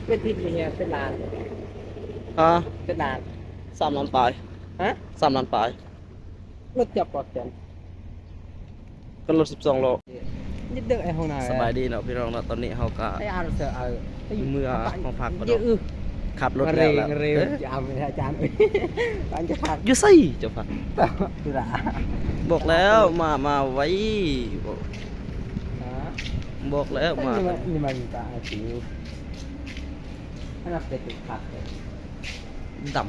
ເປັນທີ່ເປັນເຮືອນເປັນລ້ານ ຮະ? ເປັນລ້ານ ສາມລ້ານປາຍ. ຮະ? ສາມລ້ານປາຍ. ລົດຈັກປອກແກນ ກໍລົດສິບສອງລໍ້. ຍືດເດີໄອ້ຫ້ອງນາ ສະບາຍດີເນາະພີ່ນ້ອງເນາະ. ຕອນນີ້ເຮົາກໍ ໄອ້ອາເຊີ ເອີ ເມືອຫ້ອງພັກກ່ອນເນາະ. ຂັບລົດແລ້ວ ເອີ ຈະເອົາໄປອາຈານ ປານຈະພັກ ຢູ່ໃສເຈົ້າພັກ? ບອກແລ້ວ ມາ ມາໄວ ບອກ ຮະ? ບອກແລ້ວ ມາ ນີ້ມັນ ນີ້ມັນຕາອາຊິວ ອັນນັ້ນເປັນພັກເລີຍ ດຳ.